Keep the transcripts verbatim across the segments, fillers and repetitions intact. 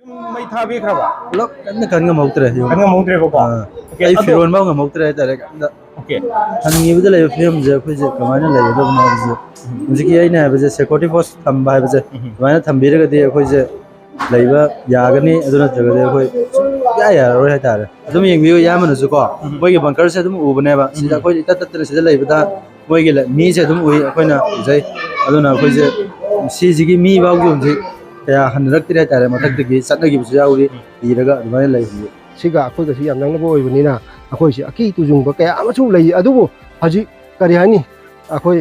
ꯌꯨꯝ ꯃꯩ ꯊꯥꯕꯤꯈ꯭ꯔꯕ? ꯄꯨꯂꯞ ꯀꯟꯅ ꯀꯟ ꯉꯝꯍꯧꯗ꯭ꯔꯦ, ꯌꯨꯝ꯫ ꯀꯟ ꯉꯝꯍꯧꯗ꯭ꯔꯦꯕꯀꯣ? ꯑꯥ. ꯑꯣꯀꯦ, ꯑꯩ ꯑꯗꯣ ꯐꯤꯔꯣꯟ ꯐꯥꯎ ꯉꯝꯍꯧꯗ꯭ꯔꯦ ꯍꯥꯏꯇꯥꯔꯦ, ꯀꯟꯅ꯫ ꯑꯣꯀꯦ꯫ ꯍꯟꯈꯤꯕꯗ ꯂꯩꯕ ꯐꯤꯕꯝꯁꯦ ꯑꯩꯈꯣꯏꯁꯦ ꯀꯃꯥꯏꯅ ꯂꯩꯒꯗꯕꯅꯣ ꯍꯥꯏꯕꯁꯦ ꯍꯧꯖꯤꯛꯀꯤ ꯑꯩꯅ ꯍꯥꯏꯕꯁꯦ, ꯁꯦꯀ꯭ꯌꯨꯔꯤꯇꯤ ꯐꯣꯔꯁ ꯊꯝꯕ ꯍꯥꯏꯕꯁꯦ, ꯎꯝ꯫ ꯑꯗꯨꯃꯥꯏꯅ ꯊꯝꯕꯤꯔꯒꯗꯤ ꯑꯩꯈꯣꯏꯁꯦ ꯂꯩꯕ ꯌꯥꯒꯅꯤ꯫ ꯑꯗꯨ ꯅꯠꯇ꯭ꯔꯒꯗꯤ ꯑꯩꯈꯣꯏ ꯁꯨꯡꯌꯥ ꯌꯥꯔꯔꯣꯏ ꯍꯥꯏꯇꯥꯔꯦ꯫ ꯑꯗꯨꯝ ꯌꯦꯡꯕꯤꯌꯨ, ꯏꯌꯥꯝꯕꯅꯁꯨ ꯀꯣ, ꯎꯝ꯫ ꯃꯣꯏꯒꯤ ꯕꯪꯀꯔꯁꯦ ꯑꯗꯨꯝ ꯎꯕꯅꯦꯕ꯫ ꯁꯤꯗ ꯎꯝ꯫ ꯑꯩꯈꯣꯏ ꯏꯇꯠ ꯇꯠꯇꯅ ꯁꯤꯗ ꯂꯩꯕꯗ ꯃꯣꯏꯒꯤ ꯂ-, ꯃꯤꯁꯦ ꯑꯗꯨꯝ ꯎꯏ, ꯑꯩꯈꯣꯏꯅ ꯎꯖꯩ꯫ ꯑꯗꯨꯅ ꯑꯩꯈꯣꯏꯁꯦ ꯁꯤꯁꯤꯒꯤ ꯃꯤ ꯐꯥꯎꯒꯤ ꯍꯧꯖꯤꯛ ꯀꯌꯥ ꯍꯟꯅꯔꯛꯇ꯭ꯔꯦ ꯍꯥꯏꯇꯥꯔꯦ, ꯃꯊꯛꯇꯒꯤ ꯆꯠꯅꯈꯤꯕꯁꯨ ꯌꯥꯎꯔꯤ, ꯏꯔꯒ ꯑꯗꯨꯃꯥꯏꯅ ꯂꯩ ꯍꯧꯖꯤꯛ꯫ ꯁꯤꯒ ꯑꯩꯈꯣꯏꯒꯁꯨ ꯌꯥꯝ ꯅꯛꯅꯕ ꯑꯣꯏꯕꯅꯤꯅ ꯑꯩꯈꯣꯏꯁꯤ ꯑꯀꯤ ꯇꯨꯖꯨꯡꯕ ꯀꯌꯥ ꯑꯃꯁꯨ ꯂꯩ꯫ ꯑꯗꯨꯕꯨ ꯍꯧꯖꯤꯛ ꯀꯔꯤ ꯍꯥꯏꯅꯤ, ꯑꯩꯈꯣꯏ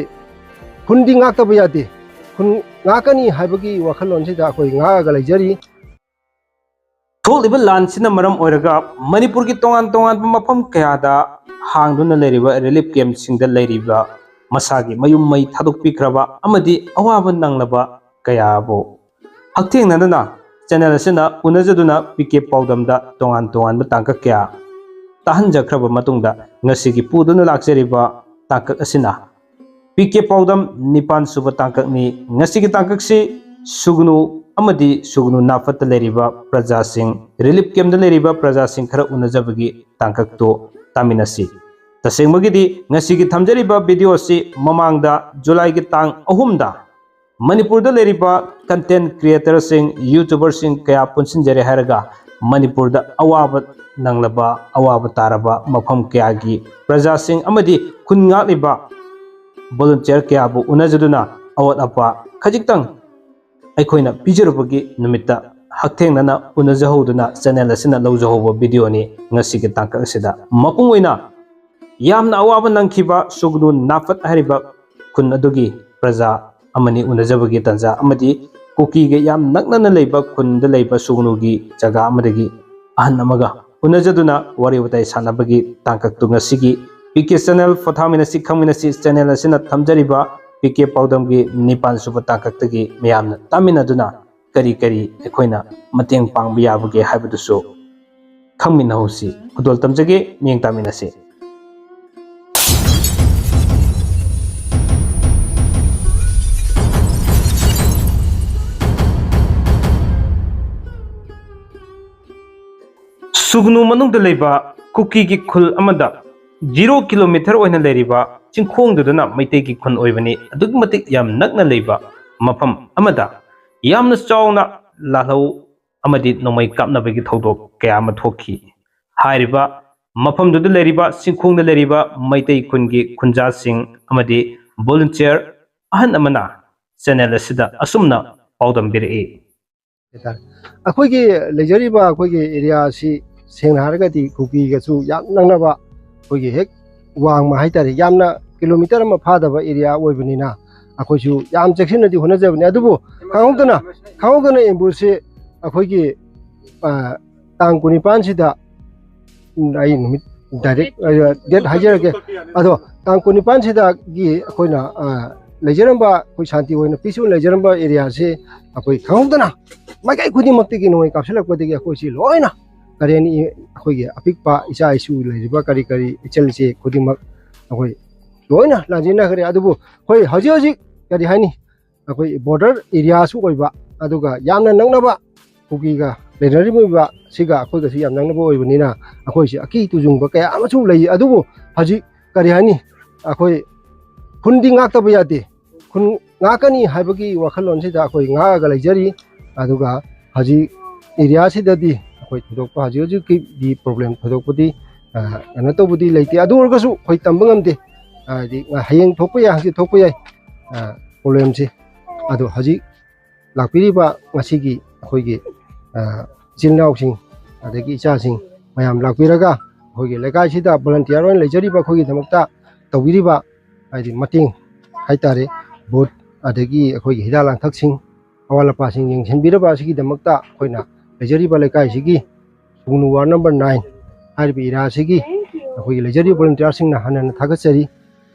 ꯈꯨꯟꯗꯤ ꯉꯥꯛꯇꯕ ꯌꯥꯗꯦ꯫ ꯈꯨꯟ ꯉꯥꯛꯀꯅꯤ ꯍꯥꯏꯕꯒꯤ ꯋꯥꯈꯜꯂꯣꯟꯁꯤꯗ ꯑꯩꯈꯣꯏ ꯉꯥꯛꯑꯒ ꯂꯩꯖꯔꯤ꯫ ꯊꯣꯛꯂꯤꯕ ꯂꯥꯟꯁꯤꯅ ꯃꯔꯝ ꯑꯣꯏꯔꯒ ꯃꯅꯤꯄꯨꯔꯒꯤ ꯇꯣꯉꯥꯟ ꯇꯣꯉꯥꯟꯕ ꯃꯐꯝ ꯀꯌꯥꯗ ꯍꯥꯡꯗꯨꯅ ꯂꯩꯔꯤꯕ ꯔꯤꯂꯤꯐ ꯀꯦꯝꯞꯁꯤꯡꯗ ꯂꯩꯔꯤꯕ ꯃꯁꯥꯒꯤ ꯃꯌꯨꯝ ꯃꯩ ꯊꯥꯗꯣꯛꯄꯤꯈ꯭ꯔꯕ ꯑꯃꯗꯤ ꯑꯋꯥꯕ ꯅꯪꯂꯕ ꯀꯌꯥꯕꯨ ꯍꯛꯊꯦꯡꯅꯗꯨꯅ ꯆꯦꯅꯦꯜ ꯑꯁꯤꯅ ꯎꯅꯖꯗꯨꯅ ꯄꯤ ꯀꯦ ꯄꯥꯎꯗꯝꯗ ꯇꯣꯉꯥꯟ ꯇꯣꯉꯥꯟꯕ ꯇꯥꯡꯀꯛ ꯀꯌꯥ ꯇꯥꯍꯟꯖꯈ꯭ꯔꯕ ꯃꯇꯨꯡꯗ, ꯉꯁꯤꯒꯤ ꯄꯨꯗꯨꯅ ꯂꯥꯛꯆꯔꯤꯕ ꯇꯥꯡꯀꯛ ꯑꯁꯤꯅ ꯄꯤ ꯀꯦ ꯄꯥꯎꯗꯝ ꯅꯤꯄꯥꯟ ꯁꯨꯕ ꯇꯥꯡꯀꯛꯅꯤ꯫ ꯉꯁꯤꯒꯤ ꯇꯥꯡꯀꯛꯁꯤ ꯁꯨꯒꯅꯨ ꯑꯃꯗꯤ ꯁꯨꯒꯅꯨ ꯅꯥꯐꯠꯇ ꯂꯩꯔꯤꯕ ꯄ꯭ꯔꯖꯥꯁꯤꯡ, ꯔꯤꯂꯤꯐ ꯀꯦꯝꯞꯇ ꯂꯩꯔꯤꯕ ꯄ꯭ꯔꯖꯥꯁꯤꯡ ꯈꯔ ꯎꯅꯖꯕꯒꯤ ꯇꯥꯡꯀꯛꯇꯨ ꯇꯥꯃꯤꯟꯅꯁꯤ꯫ ꯇꯁꯦꯡꯕꯒꯤꯗꯤ ꯉꯁꯤꯒꯤ ꯊꯝꯖꯔꯤꯕ ꯚꯤꯗꯤꯑꯣ ꯑꯁꯤ ꯃꯃꯥꯡꯗ ꯖꯨꯂꯥꯏꯒꯤ ꯇꯥꯡ ꯑꯍꯨꯝꯗ ꯃꯅꯤꯄꯨꯔꯗ ꯂꯩꯔꯤꯕ ꯀꯟꯇꯦꯟ ꯀ꯭ꯔꯤꯌꯦꯇꯔꯁꯤꯡ, ꯌꯨꯇ꯭ꯌꯨꯕꯔꯁꯤꯡ ꯀꯌꯥ ꯄꯨꯟꯁꯤꯟꯖꯔꯦ ꯍꯥꯏꯔꯒ ꯃꯅꯤꯄꯨꯔꯗ ꯑꯋꯥꯕ ꯅꯪꯂꯕ, ꯑꯋꯥꯕ ꯇꯥꯔꯕ ꯃꯐꯝ ꯀꯌꯥꯒꯤ ꯄ꯭ꯔꯖꯥꯁꯤꯡ ꯑꯃꯗꯤ ꯈꯨꯟ ꯉꯥꯛꯂꯤꯕ ꯚꯣꯂꯨꯟꯇꯤꯌꯔ ꯀꯌꯥꯕꯨ ꯎꯅꯖꯗꯨꯅ ꯑꯋꯥꯠ ꯑꯄꯥ ꯈꯖꯤꯛꯇꯪ ꯑꯩꯈꯣꯏꯅ ꯄꯤꯖꯔꯨꯕꯒꯤ ꯅꯨꯃꯤꯠꯇ ꯍꯛꯊꯦꯡꯅꯅ ꯎꯅꯖꯍꯧꯗꯨꯅ ꯆꯦꯅꯦꯜ ꯑꯁꯤꯅ ꯂꯧꯖꯍꯧꯕ ꯚꯤꯗꯤꯑꯣꯅꯤ ꯉꯁꯤꯒꯤ ꯇꯥꯡꯀꯛ ꯑꯁꯤꯗ꯫ ꯃꯄꯨꯡ ꯑꯣꯏꯅ ꯌꯥꯝꯅ ꯑꯋꯥꯕ ꯅꯪꯈꯤꯕ ꯁꯨꯒꯅꯨ ꯅꯥꯐꯠ ꯍꯥꯏꯔꯤꯕ ꯈꯨꯟ ꯑꯗꯨꯒꯤ ꯄ꯭ꯔꯖꯥ ꯑꯃꯅꯤ ꯎꯅꯖꯕꯒꯤ ꯇꯥꯟꯖꯥ ꯑꯃꯗꯤ ꯀꯨꯀꯤꯒ ꯌꯥꯝ ꯅꯛꯅꯅ ꯂꯩꯕ ꯈꯨꯟꯗ ꯂꯩꯕ ꯁꯨꯒꯅꯨꯒꯤ ꯖꯒꯥ ꯑꯃꯗꯒꯤ ꯑꯍꯟ ꯑꯃꯒ ꯎꯅꯖꯗꯨꯅ ꯋꯥꯔꯤ ꯋꯥꯇꯥꯏ ꯁꯥꯟꯅꯕꯒꯤ ꯇꯥꯡꯀꯛꯇꯨ ꯉꯁꯤꯒꯤ ꯄꯤ ꯀꯦ ꯆꯦꯅꯦꯜ ꯐꯣꯊꯥꯃꯤꯟꯅꯁꯤ ꯈꯪꯃꯤꯟꯅꯁꯤ ꯆꯦꯅꯦꯜ ꯑꯁꯤꯅ ꯊꯝꯖꯔꯤꯕ ꯄꯤ ꯀꯦ ꯄꯥꯎꯗꯝꯒꯤ ꯅꯤꯄꯥꯟ ꯁꯨꯕ ꯇꯥꯡꯀꯛꯇꯒꯤ ꯃꯌꯥꯝꯅ ꯇꯥꯃꯤꯟꯅꯗꯨꯅ ꯀꯔꯤ ꯀꯔꯤ ꯑꯩꯈꯣꯏꯅ ꯃꯇꯦꯡ ꯄꯥꯡꯕ ꯌꯥꯕꯒꯦ ꯍꯥꯏꯕꯗꯨꯁꯨ ꯈꯪꯃꯤꯟꯅꯍꯧꯁꯤ꯫ ꯈꯨꯗꯣꯜ ꯇꯝꯖꯒꯦ, ꯃꯤꯠꯌꯦꯡ ꯇꯥꯃꯤꯟꯅꯁꯤ꯫ ꯁꯨꯒꯅꯨ ꯃꯅꯨꯡꯗ ꯂꯩꯕ ꯀꯨꯀꯤꯒꯤ ꯈꯨꯜ ꯑꯃꯗ ꯖꯤꯔꯣ ꯀꯤꯂꯣꯃꯤꯇꯔ ꯑꯣꯏꯅ ꯂꯩꯔꯤꯕ ꯆꯤꯡꯈꯣꯡꯗꯨꯗꯅ ꯃꯩꯇꯩꯒꯤ ꯈꯨꯟ ꯑꯣꯏꯕꯅꯤ꯫ ꯑꯗꯨꯛꯀꯤ ꯃꯇꯤꯛ ꯌꯥꯝ ꯅꯛꯅ ꯂꯩꯕ ꯃꯐꯝ ꯑꯃꯗ ꯌꯥꯝꯅ ꯆꯥꯎꯅ ꯂꯥꯜꯍꯧ ꯑꯃꯗꯤ ꯅꯣꯡꯃꯩ ꯀꯥꯞꯅꯕꯒꯤ ꯊꯧꯗꯣꯛ ꯀꯌꯥ ꯑꯃ ꯊꯣꯛꯈꯤ꯫ ꯍꯥꯏꯔꯤꯕ ꯃꯐꯝꯗꯨꯗ ꯂꯩꯔꯤꯕ ꯆꯤꯡꯈꯣꯡꯗ ꯂꯩꯔꯤꯕ ꯃꯩꯇꯩ ꯈꯨꯟꯒꯤ ꯈꯨꯟꯖꯥꯁꯤꯡ ꯑꯃꯗꯤ ꯚꯣꯂꯨꯟꯇꯤꯌꯔ ꯑꯍꯟ ꯑꯃꯅ ꯆꯦꯅꯦꯜ ꯑꯁꯤꯗ ꯑꯁꯨꯝꯅ ꯄꯥꯎꯗꯝꯕꯤꯔꯛꯏ꯫ ꯍꯥꯏꯇꯥꯔꯦ꯫ ꯑꯩꯈꯣꯏꯒꯤ ꯂꯩꯖꯔꯤꯕ ꯑꯩꯈꯣꯏꯒꯤ ꯑꯦꯔꯤꯌꯥ ꯑꯁꯤ ꯁꯦꯡꯅ ꯍꯥꯏꯔꯒꯗꯤ ꯀꯨꯀꯤꯒꯁꯨ ꯌꯥꯝ ꯅꯛꯅꯕ, ꯑꯩꯈꯣꯏꯒꯤ ꯍꯦꯛ ꯋꯥꯡꯃ ꯍꯥꯏꯇꯥꯔꯦ, ꯌꯥꯝꯅ ꯀꯤꯂꯣꯃꯤꯇꯔ ꯑꯃ ꯐꯥꯗꯕ ꯑꯦꯔꯤꯌꯥ ꯑꯣꯏꯕꯅꯤꯅ ꯑꯩꯈꯣꯏꯁꯨ ꯌꯥꯝ ꯆꯦꯛꯁꯤꯟꯅꯗꯤ ꯍꯣꯠꯅꯖꯕꯅꯤ꯫ ꯑꯗꯨꯕꯨ ꯈꯪꯍꯧꯗꯅ, ꯈꯪꯍꯧꯗꯅ ꯑꯦꯝꯕꯨꯁꯁꯤ ꯑꯩꯈꯣꯏꯒꯤ, ꯑ, ꯇꯥꯡ ꯀꯨꯟꯅꯤꯄꯥꯟꯁꯤꯗ, ꯎꯝ, ꯑꯩ ꯅꯨꯃꯤꯠ ꯗꯥꯏꯔꯦꯛ, ꯑ, ꯗꯦꯠ ꯍꯥꯏꯖꯔꯒꯦ꯫ ꯑꯗꯣ ꯇꯥꯡ ꯀꯨꯟꯅꯤꯄꯥꯟꯁꯤꯗꯒꯤ ꯑꯩꯈꯣꯏꯅ, ꯑ, ꯂꯩꯖꯔꯝꯕ, ꯑꯩꯈꯣꯏ ꯁꯥꯟꯇꯤ ꯑꯣꯏꯅ ꯄꯤꯁ ꯑꯣꯏꯅ ꯂꯩꯖꯔꯝꯕ ꯑꯦꯔꯤꯌꯥꯁꯦ ꯑꯩꯈꯣꯏ ꯈꯪꯍꯧꯗꯅ ꯃꯥꯏꯀꯩ ꯈꯨꯗꯤꯡꯃꯛꯇꯒꯤ ꯅꯣꯡꯃꯩ ꯀꯥꯞꯁꯤꯜꯂꯛꯄꯗꯒꯤ ꯑꯩꯈꯣꯏꯁꯤ ꯂꯣꯏꯅ ꯀꯔꯤ ꯍꯥꯏꯅꯤ, ꯑꯩꯈꯣꯏꯒꯤ ꯑꯄꯤꯛꯄ ꯏꯆꯥ ꯏꯁꯨ ꯂꯩꯔꯤꯕ ꯀꯔꯤ ꯀꯔꯤ ꯏꯆꯜ ꯏꯆꯦ ꯈꯨꯗꯤꯡꯃꯛ ꯑꯩꯈꯣꯏ ꯂꯣꯏꯅ ꯂꯥꯟꯖꯦꯟꯅꯈ꯭ꯔꯦ꯫ ꯑꯗꯨꯕꯨ ꯑꯩꯈꯣꯏ ꯍꯧꯖꯤꯛ ꯍꯧꯖꯤꯛ ꯀꯔꯤ ꯍꯥꯏꯅꯤ, ꯑꯩꯈꯣꯏ ꯕꯣꯔꯗꯔ ꯑꯦꯔꯤꯌꯥꯁꯨ ꯑꯣꯏꯕ, ꯑꯗꯨꯒ ꯌꯥꯝꯅ ꯅꯛꯅꯕ ꯀꯨꯀꯤꯒ ꯂꯩꯅꯔꯤꯕ ꯁꯤꯒ ꯑꯩꯈꯣꯏꯒꯁꯨ ꯌꯥꯝ ꯅꯛꯅꯕ ꯑꯣꯏꯕꯅꯤꯅ ꯑꯩꯈꯣꯏꯁꯤ ꯑꯀꯤ ꯇꯨꯖꯨꯡꯕ ꯀꯌꯥ ꯑꯃꯁꯨ ꯂꯩ꯫ ꯑꯗꯨꯕꯨ ꯍꯧꯖꯤꯛ ꯀꯔꯤ ꯍꯥꯏꯅꯤ, ꯑꯩꯈꯣꯏ ꯈꯨꯟꯗꯤ ꯉꯥꯛꯇꯕ ꯌꯥꯗꯦ, ꯈꯨꯟ ꯉꯥꯛꯀꯅꯤ ꯍꯥꯏꯕꯒꯤ ꯋꯥꯈꯜꯂꯣꯟꯁꯤꯗ ꯑꯩꯈꯣꯏ ꯉꯥꯛꯑꯒ ꯂꯩꯖꯔꯤ꯫ ꯑꯗꯨꯒ ꯍꯧꯖꯤꯛ ꯑꯦꯔꯤꯌꯥꯁꯤꯗꯗꯤ ꯑꯩꯈꯣꯏ ꯊꯣꯏꯗꯣꯛꯄ ꯍꯧꯖꯤꯛ ꯍꯧꯖꯤꯛꯀꯤꯗꯤ ꯄ꯭ꯔꯣꯕ꯭ꯂꯦꯝ ꯊꯣꯏꯗꯣꯛꯄꯗꯤ, ꯑ, ꯀꯩꯅꯣ ꯇꯧꯕꯗꯤ ꯂꯩꯇꯦ꯫ ꯑꯗꯨ ꯑꯣꯏꯔꯒꯁꯨ ꯑꯩꯈꯣꯏ ꯇꯝꯕ ꯉꯝꯗꯦ, ꯍꯥꯏꯗꯤ ꯍꯌꯦꯡ ꯊꯣꯛꯄ ꯌꯥꯏ, ꯍꯪꯆꯤꯠ ꯊꯣꯛꯄ ꯌꯥꯏ, ꯑ, ꯄ꯭ꯔꯣꯕ꯭ꯂꯦꯝꯁꯦ꯫ ꯑꯗꯣ ꯍꯧꯖꯤꯛ ꯂꯥꯛꯄꯤꯔꯤꯕ ꯉꯁꯤꯒꯤ ꯑꯩꯈꯣꯏꯒꯤ, ꯑ, ꯏꯆꯤꯜ ꯏꯅꯥꯎꯁꯤꯡ, ꯑꯗꯒꯤ ꯏꯆꯥꯁꯤꯡ ꯃꯌꯥꯝ ꯂꯥꯛꯄꯤꯔꯒ ꯑꯩꯈꯣꯏꯒꯤ ꯂꯩꯀꯥꯏꯁꯤꯗ ꯚꯣꯂꯨꯟꯇꯤꯌꯔ ꯑꯣꯏꯅ ꯂꯩꯖꯔꯤꯕ ꯑꯩꯈꯣꯏꯒꯤꯗꯃꯛꯇ ꯇꯧꯕꯤꯔꯤꯕ, ꯍꯥꯏꯗꯤ ꯃꯇꯦꯡ ꯍꯥꯏꯇꯥꯔꯦ, ꯚꯣꯠ ꯑꯗꯒꯤ ꯑꯩꯈꯣꯏꯒꯤ ꯍꯤꯗꯥꯛ ꯂꯥꯡꯊꯛꯁꯤꯡ, ꯑꯋꯥꯠ ꯑꯄꯥꯁꯤꯡ ꯌꯦꯡꯁꯤꯟꯕꯤꯔꯕ ꯑꯁꯤꯒꯤꯗꯃꯛꯇ ꯑꯩꯈꯣꯏꯅ ꯂꯩꯖꯔꯤꯕ ꯂꯩꯀꯥꯏꯁꯤꯒꯤ ꯁꯨꯒꯅꯨ ꯋꯥꯔꯗ ꯅꯝꯕꯔ ꯅꯥꯏꯟ ꯍꯥꯏꯔꯤꯕ ꯑꯦꯔꯤꯌꯥ ꯑꯁꯤꯒꯤ ꯑꯩꯈꯣꯏꯒꯤ ꯂꯩꯖꯔꯤꯕ ꯚꯣꯂꯨꯟꯇꯤꯌꯔꯁꯤꯡꯅ ꯍꯟꯅ ꯍꯟꯅ ꯊꯥꯒꯠꯆꯔꯤ꯫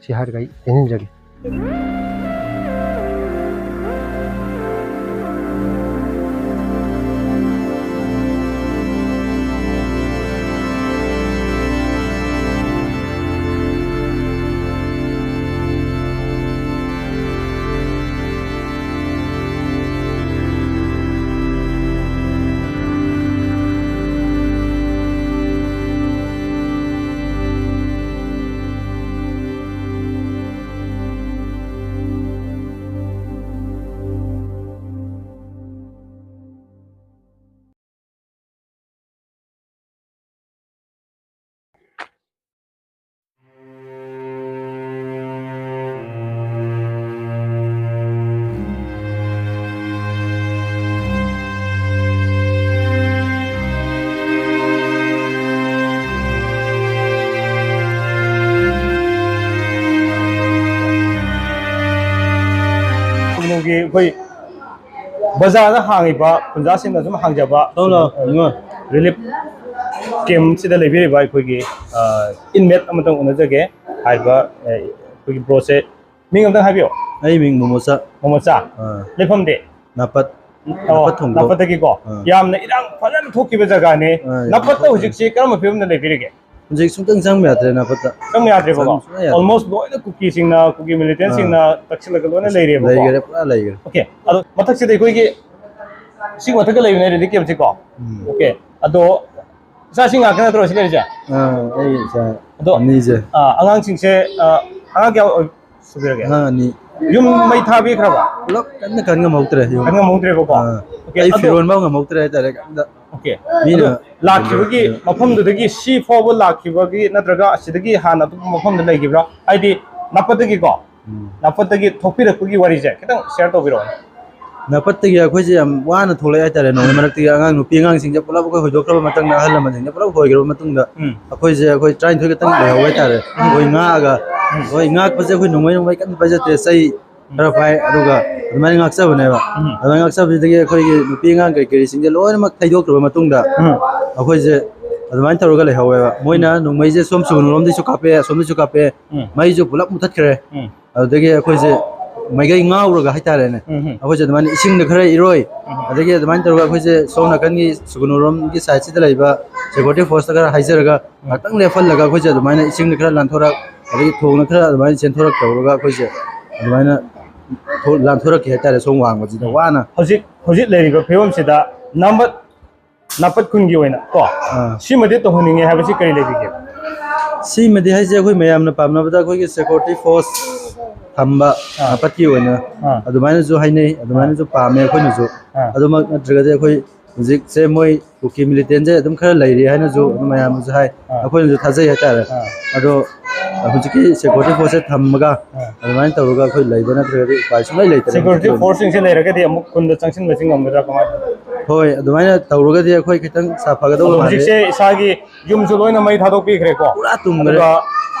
ꯁꯤ ꯍꯥꯏꯔꯒ ꯑꯩ ꯇꯦꯟꯍꯟꯖꯒꯦ꯫ ꯑꯩꯈꯣꯏꯒꯤ ꯑꯩꯈꯣꯏ ꯕꯖꯥꯔꯗ ꯍꯥꯡꯉꯤꯕ ꯈꯨꯟꯖꯥꯁꯤꯡꯅ ꯁꯨꯝ ꯍꯥꯡꯖꯕ ꯊꯣꯛꯂꯣ, ꯏꯕꯨꯡꯉꯣ꯫ ꯔꯤꯂꯤꯐ ꯀꯦꯝꯁꯤꯗ ꯂꯩꯕꯤꯔꯤꯕ ꯑꯩꯈꯣꯏꯒꯤ ꯏꯟꯃꯦꯠ ꯑꯃꯇꯪ ꯎꯅꯖꯒꯦ꯫ ꯍꯥꯏꯔꯤꯕ ꯑꯩꯈꯣꯏꯒꯤ ꯕ꯭ꯔꯣꯁꯦ, ꯃꯤꯡ ꯑꯝꯇꯪ ꯍꯥꯏꯕꯤꯌꯣ꯫ ꯑꯩ ꯃꯤꯡ ꯃꯣꯃꯣꯆꯥ꯫ ꯃꯣꯃꯣꯆꯥ꯫ ꯑꯥ꯫ ꯂꯩꯐꯝꯗꯤ? ꯅꯥꯄꯠ꯫ ꯑꯣ, ꯅꯥꯄꯠ ꯊꯣꯡꯗꯣ꯫ ꯅꯥꯄꯠꯇꯒꯤꯀꯣ꯫ ꯑꯥ꯫ ꯌꯥꯝꯅ ꯏꯔꯥꯡ ꯐꯖꯅ ꯊꯣꯛꯈꯤꯕ ꯖꯒꯥꯅꯦ꯫ ꯑꯥ, ꯌꯥꯝ ꯅꯥꯄꯠꯇ ꯊꯣꯛꯈ꯭ꯔꯦ꯫ ꯍꯧꯖꯤꯛꯁꯤ ꯀꯔꯝꯕ ꯐꯤꯕꯝꯗ ꯂꯩꯕꯤꯔꯤꯒꯦ? ꯍꯧꯖꯤꯛ ꯁꯨꯡꯆꯪ ꯆꯪꯕ ꯌꯥꯗ꯭ꯔꯦ ꯅꯥꯄꯠꯇ꯫ ꯆꯪꯕ ꯌꯥꯗ꯭ꯔꯦꯕꯀꯣ? ꯆꯪ ꯁꯨꯡꯌꯥ ꯌꯥꯗ꯭ꯔꯦ꯫ Almost ꯂꯣꯏꯅ ꯀꯨꯀꯤꯁꯤꯡꯅ, ꯀꯨꯀꯤ ꯃꯤꯂꯤꯇꯦꯟꯁꯤꯡꯅ ꯑꯥ꯫ ꯇꯛꯁꯤꯜꯂꯒ ꯂꯣꯏꯅ ꯂꯩꯔꯦꯕꯀꯣ? ꯂꯩꯈꯔꯦ, ꯄꯨꯔꯥ ꯂꯩꯈꯔꯦ꯫ ꯑꯣꯀꯦ, ꯑꯗꯣ ꯃꯊꯛꯁꯤꯗ ꯑꯩꯈꯣꯏꯒꯤ ꯁꯤ ꯃꯊꯛꯇ ꯂꯩꯕꯅꯦ ꯔꯤꯂꯤꯐ ꯀꯦꯝꯁꯤꯀꯣ? ꯎꯝ꯫ ꯑꯣꯀꯦ, ꯑꯗꯣ ꯏꯆꯥꯁꯤꯡ ꯉꯥꯛꯇ ꯅꯠꯇ꯭ꯔꯣ ꯁꯤ ꯂꯩꯔꯤꯁꯦ? ꯑꯥ, ꯑꯩ ꯏꯆꯥ ꯑꯗꯣ, ꯑꯅꯤꯁꯦ꯫ ꯑꯥ, ꯑꯉꯥꯡꯁꯤꯡꯁꯦ, ꯑꯥ, ꯑꯉꯥꯡ ꯀꯌꯥ ꯑꯣꯏ-, ꯁꯨꯕꯤꯔꯒꯦ? ꯑꯉꯥꯡ ꯑꯅꯤ꯫ ꯌꯨꯝ ꯃꯩ ꯊꯥꯕꯤꯈ꯭ꯔꯕ? ꯄꯨꯂꯞ ꯀꯟꯅ ꯀꯟ ꯉꯝꯍꯧꯗ꯭ꯔꯦ ꯌꯨꯝ꯫ ꯀꯟ ꯉꯝꯍꯧꯗ꯭ꯔꯦꯕꯀꯣ? ꯑꯥ꯫ ꯑꯣꯀꯦ, ꯑꯩ ꯑꯗꯣ ꯐꯤꯔꯣꯟ ꯐꯥꯎ ꯉꯝꯍꯧꯗ꯭ꯔꯦ ꯍꯥꯏꯇꯥꯔꯦ ꯀꯟꯅ꯫ ꯑꯣꯀꯦ꯫ ꯃꯤꯅ ꯑꯗꯣ ꯂꯥꯛꯈꯤꯕꯒꯤ ꯃꯐꯝꯗꯨꯗꯒꯤ ꯁꯤ ꯐꯥꯎꯕ ꯂꯥꯛꯈꯤꯕꯒꯤ ꯅꯠꯇ꯭ꯔꯒ ꯑꯁꯤꯗꯒꯤ ꯍꯥꯟꯅ ꯑꯇꯣꯞꯄ ꯃꯐꯝꯗ ꯂꯩꯈꯤꯕ꯭ꯔꯥ? ꯍꯥꯏꯗꯤ ꯅꯥꯄꯠꯇꯒꯤꯀꯣ? ꯎꯝ꯫ ꯅꯥꯄꯠꯇꯒꯤ ꯊꯣꯛꯄꯤꯔꯛꯄꯒꯤ ꯋꯥꯔꯤꯁꯦ ꯈꯤꯇꯪ ꯁꯤꯌꯔ ꯇꯧꯕꯤꯔꯛꯑꯣꯅꯦ꯫ ꯅꯥꯄꯠꯇꯒꯤ ꯑꯩꯈꯣꯏꯁꯦ ꯌꯥꯝ ꯋꯥꯅ ꯊꯣꯛꯂꯛꯑꯦ ꯍꯥꯏꯇꯥꯔꯦ꯫ ꯅꯣꯡꯃꯩ ꯃꯔꯛꯇꯒꯤ ꯑꯉꯥꯡ ꯅꯨꯄꯤ ꯑꯉꯥꯡꯁꯤꯡꯁꯦ ꯄꯨꯂꯞ ꯑꯩꯈꯣꯏ ꯍꯣꯏꯗꯣꯛꯈ꯭ꯔꯕ ꯃꯇꯨꯡꯗ, ꯑꯍꯜ ꯂꯃꯟꯁꯤꯡꯁꯦ ꯄꯨꯂꯞ ꯍꯣꯏꯈ꯭ꯔꯕ ꯃꯇꯨꯡꯗ, ꯎꯝ꯫ ꯑꯩꯈꯣꯏꯁꯦ, ꯑꯩꯈꯣꯏ ꯇꯔꯥꯅꯤꯊꯣꯏ ꯈꯛꯇꯪ ꯂꯩꯍꯧꯕ ꯍꯥꯏꯇꯥꯔꯦ꯫ ꯎꯝ꯫ ꯑꯩꯈꯣꯏ ꯉꯥꯛꯑꯒ, ꯎꯝ꯫ ꯑꯩꯈꯣꯏ ꯉꯥꯛꯄꯁꯦ ꯑꯩꯈꯣꯏ ꯅꯣꯡꯃꯩ, ꯅꯣꯡꯃꯩ ꯀꯟꯅ ꯄꯥꯏꯖꯗꯦ, ꯆꯩ ꯎꯝ꯫ ꯈꯔ ꯄꯥꯏ, ꯑꯗꯨꯒ ꯑꯗꯨꯃꯥꯏꯅ ꯉꯥꯛꯆꯕꯅꯦꯕ꯫ ꯎꯝ꯫ ꯑꯗꯨꯃꯥꯏꯅ ꯉꯥꯛꯆꯕꯁꯤꯗꯒꯤ ꯑꯩꯈꯣꯏꯒꯤ ꯅꯨꯄꯤ ꯑꯉꯥꯡ ꯀꯔꯤ ꯀꯔꯤꯁꯤꯡꯁꯦ ꯂꯣꯏꯅꯃꯛ ꯊꯩꯗꯣꯛꯈ꯭ꯔꯕ ꯃꯇꯨꯡꯗ, ꯎꯝ꯫ ꯑꯩꯈꯣꯏꯁꯦ ꯑꯗꯨꯃꯥꯏꯅ ꯇꯧꯔꯒ ꯂꯩꯍꯧꯋꯦꯕ꯫ ꯃꯣꯏꯅ ꯎꯝ꯫ ꯅꯣꯡꯃꯩꯁꯦ ꯁꯣꯝ ꯁꯨꯒꯨꯅꯨꯔꯣꯝꯗꯒꯤꯁꯨ ꯀꯥꯞꯄꯛꯑꯦ, ꯑꯁꯣꯝꯗꯒꯤꯁꯨ ꯀꯥꯞꯄꯛꯑꯦ, ꯎꯝ꯫ ꯃꯩꯁꯨ ꯄꯨꯂꯞ ꯃꯨꯊꯠꯈ꯭ꯔꯦ꯫ ꯎꯝ꯫ ꯑꯗꯨꯗꯒꯤ ꯑꯩꯈꯣꯏꯁꯦ ꯃꯥꯏꯀꯩ ꯉꯥꯎꯔꯒ ꯍꯥꯏꯇꯥꯔꯦꯅꯦ, ꯎꯝ ꯍꯝ꯫ ꯑꯩꯈꯣꯏꯁꯦ ꯑꯗꯨꯃꯥꯏꯅ ꯏꯁꯤꯡꯗ ꯈꯔ ꯏꯔꯣꯏ, ꯎꯝ꯫ ꯑꯗꯒꯤ ꯑꯗꯨꯃꯥꯏꯅ ꯇꯧꯔꯒ ꯑꯩꯈꯣꯏꯁꯦ ꯁꯣꯝ ꯅꯥꯀꯟꯒꯤ ꯁꯨꯒꯨꯅꯨꯔꯣꯝꯒꯤ ꯁꯥꯏꯠꯁꯤꯗ ꯂꯩꯕ ꯁꯦꯀ꯭ꯌꯨꯔꯤꯇꯤ ꯐꯣꯔꯁꯇ ꯈꯔ ꯍꯥꯏꯖꯔꯒ, ꯎꯝ꯫ ꯉꯥꯛꯇꯪ ꯂꯦꯞꯍꯜꯂꯒ ꯑꯩꯈꯣꯏꯁꯦ ꯑꯗꯨꯃꯥꯏꯅ ꯏꯁꯤꯡꯗ ꯈꯔ ꯂꯥꯟꯊꯣꯔꯛ, ꯑꯗꯒꯤ ꯊꯣꯡꯅ ꯈꯔ ꯑꯗꯨꯃꯥꯏꯅ ꯆꯦꯟꯊꯣꯔꯛ ꯇꯧꯔꯒ ꯑꯩꯈꯣꯏꯁꯦ ꯑꯗꯨꯃꯥꯏꯅ ꯊꯣ-, ꯂꯥꯟꯊꯣꯔꯛꯈꯤ ꯍꯥꯏꯇꯥꯔꯦ, ꯁꯣꯝ ꯋꯥꯡꯃꯁꯤꯗ ꯎꯝ꯫ ꯋꯥꯅ꯫ ꯍꯧꯖꯤꯛ, ꯍꯧꯖꯤꯛ ꯂꯩꯔꯤꯕ ꯐꯤꯕꯝꯁꯤꯗ ꯅꯥꯄꯠ ꯅꯥꯄꯠ ꯈꯨꯟꯒꯤ ꯑꯣꯏꯅ ꯀꯣ, ꯑꯥ꯫ ꯁꯤꯃꯗꯤ ꯇꯧꯍꯟꯅꯤꯡꯉꯦ ꯍꯥꯏꯕꯁꯤ ꯀꯔꯤ ꯂꯩꯕꯤꯒꯦ? ꯁꯤꯃꯗꯤ ꯍꯥꯏꯁꯦ ꯑꯩꯈꯣꯏ ꯃꯌꯥꯝꯅ ꯄꯥꯝꯅꯕꯗ ꯑꯩꯈꯣꯏꯒꯤ ꯁꯦꯀ꯭ꯌꯨꯔꯤꯇꯤ ꯐꯣꯔꯁ ꯊꯝꯕ ꯑꯥ꯫ ꯅꯥꯄꯠꯀꯤ ꯑꯣꯏꯅ ꯑꯥ꯫ ꯑꯗꯨꯃꯥꯏꯅꯁꯨ ꯍꯥꯏꯅꯩ, ꯑꯥ꯫ ꯑꯗꯨꯃꯥꯏꯅꯁꯨ ꯄꯥꯝꯃꯦ ꯑꯩꯈꯣꯏꯅꯁꯨ꯫ ꯑꯥ꯫ ꯑꯗꯨꯃꯛ ꯅꯠꯇ꯭ꯔꯒꯗꯤ ꯑꯩꯈꯣꯏ ꯍꯧꯖꯤꯛꯁꯦ ꯃꯣꯏ ꯀꯨꯀꯤ ꯃꯤꯂꯤꯇꯦꯟꯁꯦ ꯑꯗꯨꯝ ꯈꯔ ꯂꯩꯔꯤ ꯍꯥꯏꯅꯁꯨ ꯑꯗꯨꯝ ꯃꯌꯥꯝꯅꯁꯨ ꯍꯥꯏ, ꯑꯥ꯫ ꯑꯩꯈꯣꯏꯅꯁꯨ ꯊꯥꯖꯩ ꯍꯥꯏꯇꯥꯔꯦ꯫ ꯑꯥ꯫ ꯑꯗꯣ ꯍꯧꯖꯤꯛꯀꯤ ꯁꯦꯀ꯭ꯌꯨꯔꯤꯇꯤ ꯐꯣꯔꯁꯁꯦ ꯊꯝꯃꯒ ꯑꯥ꯫ ꯑꯗꯨꯃꯥꯏꯅ ꯇꯧꯔꯒ ꯑꯩꯈꯣꯏ ꯂꯩꯕ ꯅꯠꯇ꯭ꯔꯒꯗꯤ ꯎꯄꯥꯏ ꯁꯨꯡꯂꯩ ꯂꯩꯇ꯭ꯔꯦ ꯁꯦꯀ꯭ꯌꯨꯔꯤꯇꯤ ꯍꯧꯖꯤꯛꯀꯤ ꯑꯣꯏꯅ꯫ ꯐꯣꯔꯁꯁꯤꯡꯁꯦ ꯂꯩꯔꯒꯗꯤ ꯑꯃꯨꯛ ꯈꯨꯟꯗ ꯆꯪꯁꯤꯟꯕꯁꯤ ꯉꯝꯒꯗ꯭ꯔꯥ ꯀꯃꯥꯏꯅ ꯇꯧꯕ? ꯍꯣꯏ, ꯑꯗꯨꯃꯥꯏꯅ ꯇꯧꯔꯒꯗꯤ ꯑꯩꯈꯣꯏ ꯈꯤꯇꯪ ꯁꯥꯐꯒꯗꯧꯕ ꯑꯗꯣ ꯃꯥꯜꯂꯦ꯫ ꯍꯧꯖꯤꯛꯁꯦ ꯏꯁꯥꯒꯤ ꯌꯨꯝꯁꯨ ꯂꯣꯏꯅ ꯃꯩ ꯊꯥꯗꯣꯛꯄꯤꯈ꯭ꯔꯦꯀꯣ? ꯄꯨꯔꯥ ꯇꯨꯝꯈ꯭ꯔꯦ꯫ ꯑꯗꯨꯒ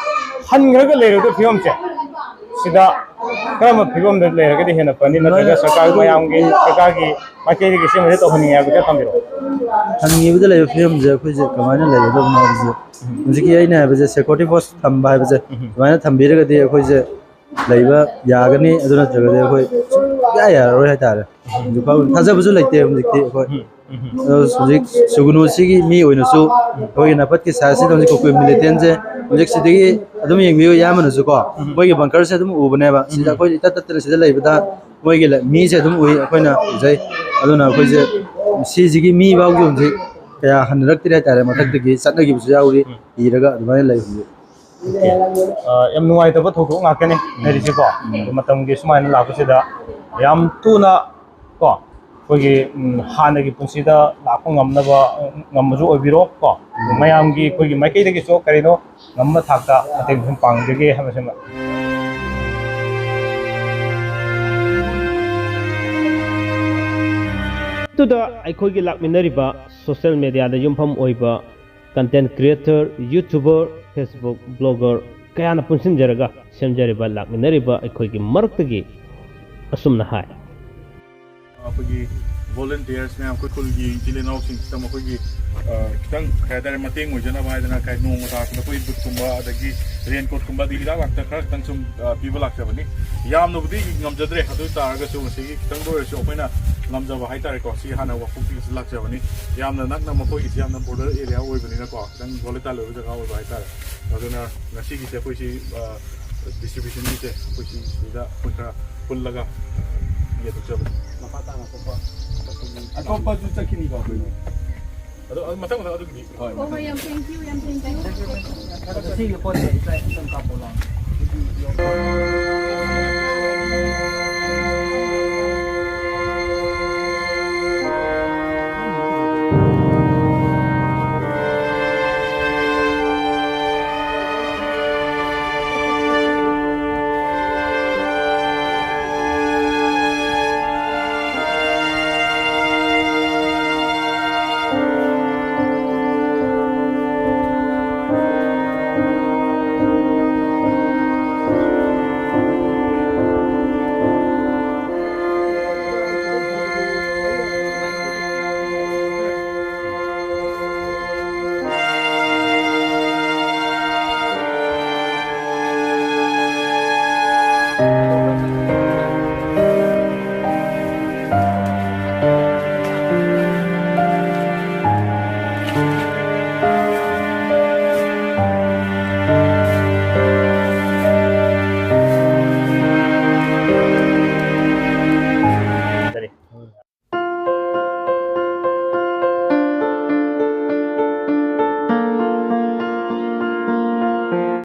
ꯍꯟꯈ꯭ꯔꯒ ꯂꯩꯔꯤꯕ ꯐꯤꯕꯝꯁꯦ ꯁꯤꯗ ꯀꯔꯝꯕ ꯐꯤꯕꯝꯗ ꯂꯩꯔꯒꯗꯤ ꯍꯦꯟꯅ ꯐꯅꯤ, ꯅꯠꯇ꯭ꯔꯒ ꯁꯔꯀꯥꯔ ꯃꯌꯥꯝꯒꯤ, ꯁꯔꯀꯥꯔꯒꯤ ꯃꯥꯏꯀꯩꯗꯒꯤ ꯁꯤꯃꯁꯦ ꯇꯧꯍꯟꯅꯤꯡꯉꯦ ꯍꯥꯏꯕꯗꯨ ꯈꯔ ꯊꯝꯕꯤꯔꯛꯑꯣ꯫ ꯊꯝꯅꯤꯡꯉꯤꯕꯗ ꯂꯩꯕ ꯐꯤꯕꯝꯁꯦ ꯑꯩꯈꯣꯏꯁꯦ ꯀꯃꯥꯏꯅ ꯂꯩꯒꯗꯕꯅꯣ ꯍꯥꯏꯕꯁꯦ ꯍꯧꯖꯤꯛꯀꯤ ꯑꯩꯅ ꯍꯥꯏꯕꯁꯦ security force ꯊꯝꯕ ꯍꯥꯏꯕꯁꯦ ꯑꯗꯨꯃꯥꯏꯅ ꯊꯝꯕꯤꯔꯒꯗꯤ ꯑꯩꯈꯣꯏꯁꯦ ꯂꯩꯕ ꯌꯥꯒꯅꯤ꯫ ꯑꯗꯨ ꯅꯠꯇ꯭ꯔꯒꯗꯤ ꯑꯩꯈꯣꯏ ꯁꯨꯡꯌꯥ ꯌꯥꯔꯔꯣꯏ ꯍꯥꯏꯇꯥꯔꯦ꯫ ꯍꯧꯖꯤꯛ ꯐꯥꯎ ꯊꯥꯖꯕꯁꯨ ꯂꯩꯇꯦ ꯍꯧꯖꯤꯛꯇꯤ ꯑꯩꯈꯣꯏ꯫ ꯑꯗꯣ ꯍꯧꯖꯤꯛ ꯁꯨꯒꯨꯅꯨꯁꯤꯒꯤ ꯃꯤ ꯑꯣꯏꯅꯁꯨ ꯑꯩꯈꯣꯏꯒꯤ ꯅꯥꯄꯠꯀꯤ ꯁꯥꯏꯖꯁꯤꯗ ꯍꯧꯖꯤꯛ ꯀꯨꯀꯤ ꯃꯤꯂꯤꯇꯦꯟꯁꯦ ꯍꯧꯖꯤꯛ ꯁꯤꯗꯒꯤ ꯑꯗꯨꯝ ꯌꯦꯡꯕꯤꯌꯨ, ꯏꯌꯥꯝꯕꯅꯁꯨ ꯀꯣ, ꯑꯩꯈꯣꯏꯒꯤ ꯕꯪꯀꯔꯁꯦ ꯑꯗꯨꯝ ꯎꯕꯅꯦꯕ꯫ ꯁꯤꯗ ꯑꯩꯈꯣꯏ ꯏꯇꯠ ꯇꯠꯇꯅ ꯁꯤꯗ ꯂꯩꯕꯗ ꯃꯣꯏꯒꯤ ꯂ-, ꯃꯤꯁꯦ ꯑꯗꯨꯝ ꯎꯏ, ꯑꯩꯈꯣꯏꯅ ꯎꯖꯩ꯫ ꯑꯗꯨꯅ ꯑꯩꯈꯣꯏꯁꯦ ꯁꯤꯁꯤꯒꯤ ꯃꯤ ꯐꯥꯎꯒꯤ ꯍꯧꯖꯤꯛ ꯀꯌꯥ ꯍꯟꯅꯔꯛꯇ꯭ꯔꯤ ꯍꯥꯏꯇꯥꯔꯦ꯫ ꯃꯊꯛꯇꯒꯤ ꯆꯠꯅꯈꯤꯕꯁꯨ ꯌꯥꯎꯔꯤ, ꯏꯔꯒ ꯑꯗꯨꯃꯥꯏꯅ ꯂꯩ ꯍꯧꯖꯤꯛ꯫ ꯑ, ꯌꯥꯝ ꯅꯨꯡꯉꯥꯏꯇꯕ ꯊꯧꯗꯣꯛ ꯉꯥꯛꯇꯅꯤ ꯂꯩꯔꯤꯁꯤꯀꯣ꯫ ꯑꯗꯣ ꯃꯇꯝꯒꯤ ꯁꯨꯃꯥꯏꯅ ꯂꯥꯛꯄꯁꯤꯗ ꯌꯥꯝ ꯊꯨꯅ ꯀꯣ, ꯑꯩꯈꯣꯏꯒꯤ, ꯎꯝ, ꯍꯥꯟꯅꯒꯤ ꯄꯨꯟꯁꯤꯗ ꯂꯥꯛꯄ ꯉꯝꯅꯕ, ꯉꯝꯕꯁꯨ ꯑꯣꯏꯕꯤꯔꯣ ꯀꯣ꯫ ꯃꯌꯥꯝꯒꯤ ꯑꯩꯈꯣꯏꯒꯤ ꯃꯥꯏꯀꯩꯗꯒꯤꯁꯨ ꯀꯔꯤꯅꯣ ꯉꯝꯕ ꯊꯥꯛꯇ ꯃꯇꯦꯡ ꯁꯨꯝ ꯄꯥꯡꯖꯒꯦ ꯍꯥꯏꯕꯁꯤꯃ꯫ ꯑꯗꯨꯗ ꯑꯩꯈꯣꯏꯒꯤ ꯂꯥꯛꯃꯤꯟꯅꯔꯤꯕ social mediaꯗ ꯌꯨꯝꯐꯝ ꯑꯣꯏꯕ content creator, YouTuber, Facebook blogger ꯀꯌꯥꯅ ꯄꯨꯟꯁꯤꯟꯖꯔꯒ ꯁꯦꯝꯖꯔꯤꯕ, ꯂꯥꯛꯃꯤꯟꯅꯔꯤꯕ ꯑꯩꯈꯣꯏꯒꯤ ꯃꯔꯛꯇꯒꯤ ꯑꯁꯨꯝꯅ ꯍꯥꯏ꯫ ꯑꯩꯈꯣꯏꯒꯤ volunteers ꯃꯌꯥꯝ, ꯑꯩꯈꯣꯏ ꯈꯨꯜꯒꯤ ꯏꯆꯤꯜ ꯏꯅꯥꯎꯁꯤꯡꯁꯤꯗ ꯃꯈꯣꯏꯒꯤ, ꯑ, ꯈꯤꯇꯪ, ꯀꯩ ꯍꯥꯏꯇꯥꯔꯦ, ꯃꯇꯦꯡ ꯑꯣꯏꯖꯅꯕ ꯍꯥꯏꯗꯅ ꯀꯩ ꯅꯣꯡꯃ ꯇꯥꯔꯛꯄꯗ ꯑꯩꯈꯣꯏ ꯕꯨꯠꯀꯨꯝꯕ ꯑꯗꯒꯤ raincoatꯀꯨꯝꯕ ꯑꯗꯒꯤ ꯍꯤꯗꯥꯛ ꯂꯥꯡꯊꯛ ꯈꯔ ꯈꯤꯇꯪ ꯁꯨꯝ, ꯑ, ꯄꯤꯕ ꯂꯥꯛꯆꯕꯅꯤ꯫ ꯌꯥꯝꯅꯕꯨꯗꯤ ꯉꯝꯖꯗ꯭ꯔꯦ, ꯑꯗꯨ ꯑꯣꯏ ꯇꯥꯔꯒꯁꯨ ꯉꯁꯤꯒꯤ ꯈꯤꯇꯪꯗ ꯑꯣꯏꯔꯁꯨ ꯑꯩꯈꯣꯏꯅ ꯉꯝꯖꯕ ꯍꯥꯏꯇꯥꯔꯦꯀꯣ, ꯁꯤ ꯍꯥꯟꯅ ꯋꯥꯡꯈꯣꯛꯇꯒꯤꯁꯨ ꯂꯥꯛꯆꯕꯅꯤ꯫ ꯌꯥꯝꯅ ꯅꯛꯅ, ꯃꯈꯣꯏꯒꯤꯁꯤ ꯌꯥꯝꯅ border area ꯑꯣꯏꯕꯅꯤꯅꯀꯣ, ꯈꯤꯇꯪ volatile ꯑꯣꯏꯕ ꯖꯒꯥ ꯑꯣꯏꯕ ꯍꯥꯏꯇꯥꯔꯦ꯫ ꯑꯗꯨꯅ ꯉꯁꯤꯒꯤꯁꯦ ꯑꯩꯈꯣꯏꯁꯤ, ꯑ, distributionꯒꯤꯁꯦ ꯑꯩꯈꯣꯏꯁꯤ ꯁꯤꯗ ꯑꯩꯈꯣꯏ ꯈꯔ ꯄꯨꯜꯂꯒ, ꯑ, ꯌꯦꯟꯊꯣꯛꯆꯕꯅꯤ꯫ ꯃꯈꯥ ꯇꯥꯅ ꯑꯇꯣꯞꯄ, ꯑꯇꯣꯞꯄꯁꯨ ꯆꯠꯈꯤꯅꯤꯀꯣ ꯑꯩꯈꯣꯏ? ꯑꯗꯣ, ꯑꯗꯨ ꯃꯊꯪ ꯃꯊꯪ ꯑꯗꯨꯒꯤꯗꯤ꯫ ꯍꯣꯏ, ꯍꯣꯏ, ꯍꯣꯏ, ꯌꯥꯝ thank you, ꯌꯥꯝ thank you꯫ ꯑꯗꯣ ꯁꯤꯒꯤ ꯄꯣꯠꯁꯦ ꯏꯆꯥ ꯑꯝꯇꯪ ꯀꯥꯞꯄꯣ ꯂꯥꯎ꯫